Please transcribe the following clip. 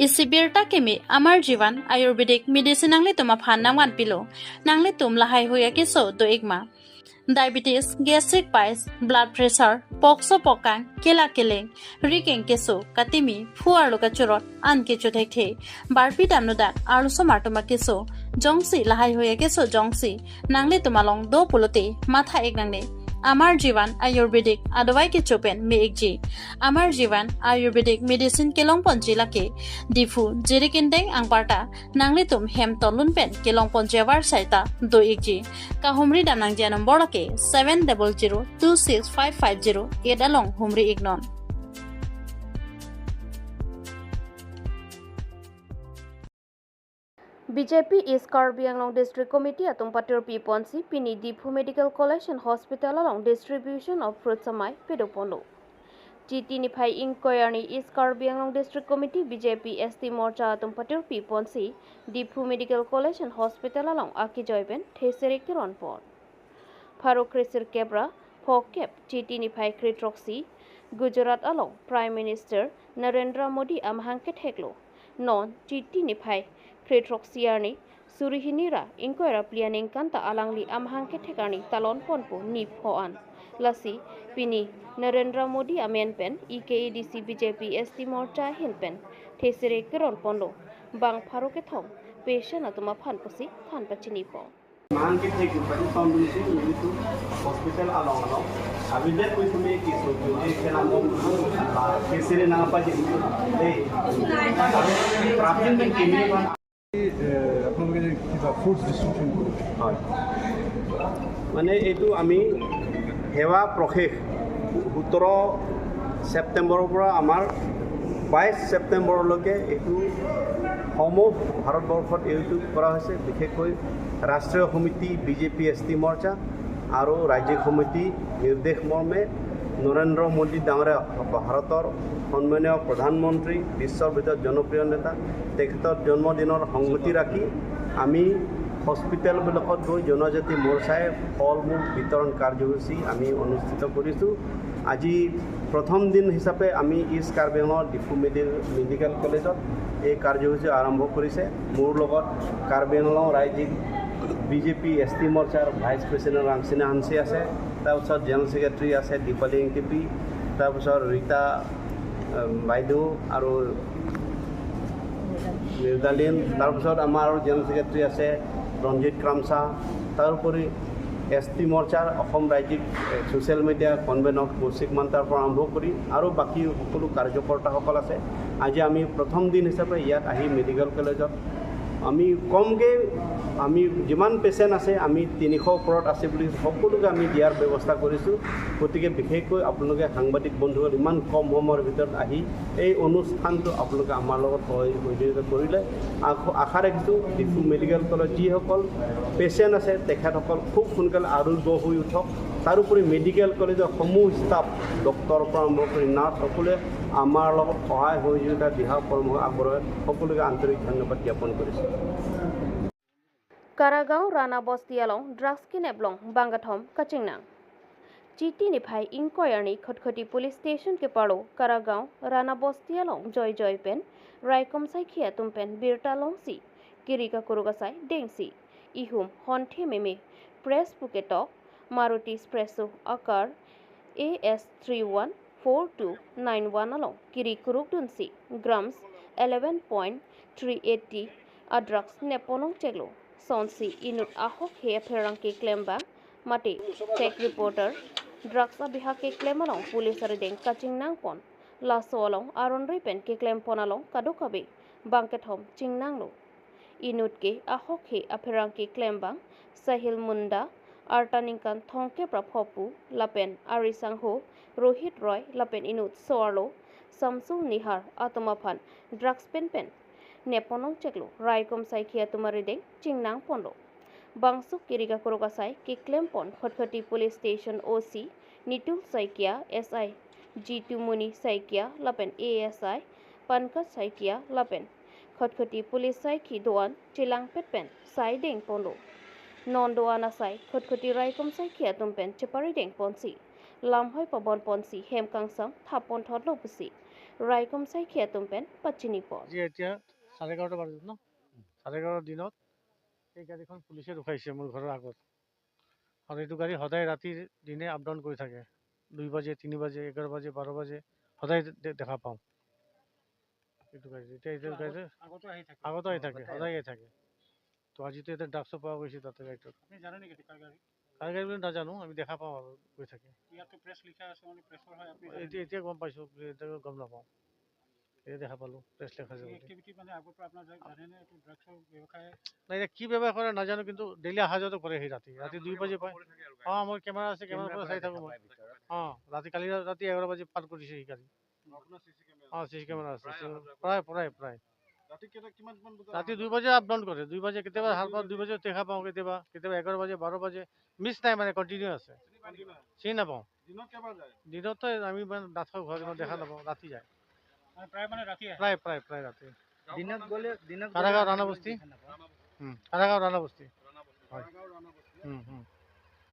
Isibirta kemi amar jiwan ayurvedic medicine nangli tuma phan namgan pilo nangli tum lahai hoya kiso do igma diabetes, gastric piles, blood pressure, pokso pokang, kela keleng, riking keso, katimi, fuar lokachurot, an kecho thekhe, barpi damnudak, arluso martoma keso, jongsi lahai hoya keso jongsi, nangli tumalong do pulote, matha ek nangne. আমাৰ জীৱন আয়ুৰ্বেদিক আদৱাই কে চোপেন মে একজি আমাৰ জীৱন ayurvedic medicine কেলং পঞ্জি লাকে ডিফু জেৰিকেন্দেং আংপাৰ্টা নাংলি তুম হেম তলুন পেন কেলং পঞ্জিয়াবাৰ চাইতা দৈ একজি কাহুমৰি দাম নাংজিয়া নম্বৰ লাকে 70026550 8 along হুমৰি ইগনন। BJP East Karbi Anglong District Committee atum patur P ponsi pini Diphu Medical College and Hospital along distribution of fruits amai pedopono. GT ni phai inquiry East Karbi Anglong District Committee BJP ST Morcha atum patur P ponsi Diphu Medical College and Hospital along aki joyben thesere kiron por. Faruk Krisir Kebra Phokep GT ni phai Kritroxy Gujarat along Prime Minister Narendra Modi amhangke theklo non GT ni phai Kritroxiarni Surihinira inquiry plianing kanta alangli amhangke thekani talon ponpo nip hoan lasi pini Narendra Modi amen pen EKEDC BJP ST Morcha hinpen thesere kiron pondo bang pharoke thong patient atuma phanposi phanpachini po Mahangke thek foundation hospital along along abide koi tumi ki so kesere na pa je प्राप्त में केমি। আপোনালোকে যে কিবা fruits distribution কৰিছে? হয়, মানে এইটো আমি সেৱা প্ৰশেষ 17 ছেপ্টেম্বৰৰ পৰা আমাৰ 22 ছেপ্টেম্বৰলৈকে এইটো সমূহ ভাৰতবৰ্ষত এইটো কৰা হৈছে। বিশেষকৈ ৰাষ্ট্ৰীয় সমিতি বিজেপি এছ টি মৰ্চা আৰু ৰাজ্যিক সমিতি নিৰ্দেশ মৰ্মে নৰেন্দ্ৰ মোদী ডাঙৰীয়া, ভাৰতৰ সন্মানীয় প্ৰধানমন্ত্ৰী, বিশ্বৰ ভিতৰত জনপ্ৰিয় নেতা, তেখেতৰ জন্মদিনৰ সংগতি ৰাখি আমি হস্পিটেলবিলাকত গৈ জনজাতি মৰ্চাই ফল মূল বিতৰণ কাৰ্যসূচী আমি অনুষ্ঠিত কৰিছোঁ। আজি প্ৰথম দিন হিচাপে আমি ইষ্ট কাৰ্বি আংলঙৰ ডিফু মেডিকেল কলেজত এই কাৰ্যসূচী আৰম্ভ কৰিছে। মোৰ লগত কাৰ্বি আংলং ৰাজ্যিক বিজেপি এছ টি মৰ্চাৰ ভাইচ প্ৰেচিডেণ্ট ৰামচিনা হানচি আছে, তাৰপিছত জেনেৰেল ছেক্ৰেটাৰী আছে দীপালী ইংটিপি, তাৰপিছত ৰীতা বাইদেউ আৰু মিৰ্দালিন, তাৰপিছত আমাৰ জেনেৰেল ছেক্ৰেটাৰী আছে ৰঞ্জিত ক্ৰামচা, তাৰোপৰি এছ টি মৰ্চাৰ অসম ৰাজ্যিক ছ'চিয়েল মিডিয়া কনভেনক কৌশিক মান্তাৰ পৰা আৰম্ভ কৰি আৰু বাকী সকলো কাৰ্যকৰ্তাসকল আছে। আজি আমি প্ৰথম দিন হিচাপে ইয়াত আহি মেডিকেল কলেজত আমি কমকৈ আমি যিমান পেচেণ্ট আছে আমি 300 ওপৰত আছে বুলি সকলোকে আমি দিয়াৰ ব্যৱস্থা কৰিছোঁ। গতিকে বিশেষকৈ আপোনালোকে সাংবাদিক বন্ধুসকল ইমান কম সময়ৰ ভিতৰত আহি এই অনুষ্ঠানটো আপোনালোকে আমাৰ লগত সহযোগিতা কৰিলে, আশা ৰাখিছোঁ ডিফু মেডিকেল কলেজ যিসকল পেচেণ্ট আছে তেখেতসকল খুব সোনকালে আৰোগ্য হৈ উঠক। তাৰোপৰি মেডিকেল কলেজৰ সমূহ ষ্টাফ, ডক্টৰৰ পৰা আৰম্ভ কৰি নাৰ্ছ সকলোৱে আমাৰ লগত সহায় সহযোগিতা দিহা পৰামৰ্শ আগবঢ়াই সকলোকে আন্তৰিক ধন্যবাদ জ্ঞাপন কৰিছোঁ। Karagaon Rana Basti along drugs kineblong bangathom kachingnang chiti ni phai inquiry Khatkhati police station ke paro Karagaon Rana Basti along Joy Joy pen Raikom Saikia tumpen Birta longsi Kirika Kurugasai dengsi ihum honthe meme press puketok Maruti Espresso akar AS 314291 along Kiri Kuruk dunsi grams 11.380 a drugs neponong cheglo sonsi inut ahok he pherang ke klemba mate check reporter drugs abiha ke klemalong police are deng kaching nangpon laso along aron ripen ke klem ponalong kadokabe bangkethom chingnanglo inut ke ahok he apherang ke klembang Sahil Munda artaningkan thongke praphopu lapen arisangho Rohit Roy lapen inut soarlo Samsul Nihar atomaphan drugs pen pen neponong cheklo Raikom Saikia tumarideng chingnang ponlo bangsuk kiriga kurogasai ke klempon Khatkhati police station OC Nitul Saikia SI Jitu Muni Saikia lapen ASI Pankaj Saikia lapen Khatkhati police Saiki doan chilang petpen sai deng ponlo non doan asai Khatkhati Raikom Saikia tumpen chepari deng ponsi lamhoi pabon ponsi hemkangsam thapon thotlo pusi Raikom sai khiatumpen pachini pot. আজি এতিয়া 11:30 বাজিত ন, 11:30 দিনত এই গাড়ীখন পুলিচে ৰখাইছে মোৰ ঘৰৰ আগত। আৰু এইটো গাড়ী সদায় ৰাতি দিনে আপ ডাউন কৰি থাকে। 2 বাজে, 3 বাজে, 11 বাজে, 12 বাজে সদায় দেখা পাওঁ এইটো গাড়ী। এতিয়া এইটো গাড়ী আগতো আহি থাকে, সদায় আহি থাকে। তো আজিতো এতিয়া ড্ৰাগছো পোৱা গৈছে তাতে গাড়ীটোত। কাৰ গাড়ী বুলি নাজানো, আমি দেখা পাওঁ আৰু গৈ থাকে। এতিয়া এতিয়া গম পাইছোঁ, এতিয়া গম নাপাওঁ, এতিয়া দেখা পালোঁ প্ৰেছ লেখা আছে বুলি। নাই, এতিয়া কি ব্যৱসায় কৰে নাজানো, কিন্তু ডেইলি অহা যোৱাটো কৰে সি। ৰাতি ৰাতি 2 বাজে পায়। অঁ, মোৰ কেমেৰা আছে, কেমেৰাৰ পৰা চাই থাকোঁ মই। অঁ, ৰাতি কালি ৰাতি 11 বাজি পাৰ কৰিছে সি গাড়ী। অঁ, চি চি কেমেৰা আছে। প্ৰায় প্ৰায় প্ৰায় ৰাতি 2 বাজে আপ ডাউন কৰে। 2 বাজে কেতিয়াবা সাৰ পাওঁ, 2 বাজে দেখা পাওঁ, কেতিয়াবা কেতিয়াবা 11 বাজে, 12 বাজে, মিছ নাই, মানে কণ্টিনিউ আছে। চিনি নাপাওঁ। দিনততো আমি ইমান নাথাকোঁ ঘৰত, ইমান দেখা নাপাওঁ। ৰাতি যায়, প্ৰায় প্ৰায় প্ৰায় ৰাতি। কাৰাগাঁও ৰাণাবস্তি, কাৰাগাঁও ৰাণাবস্তি হয়।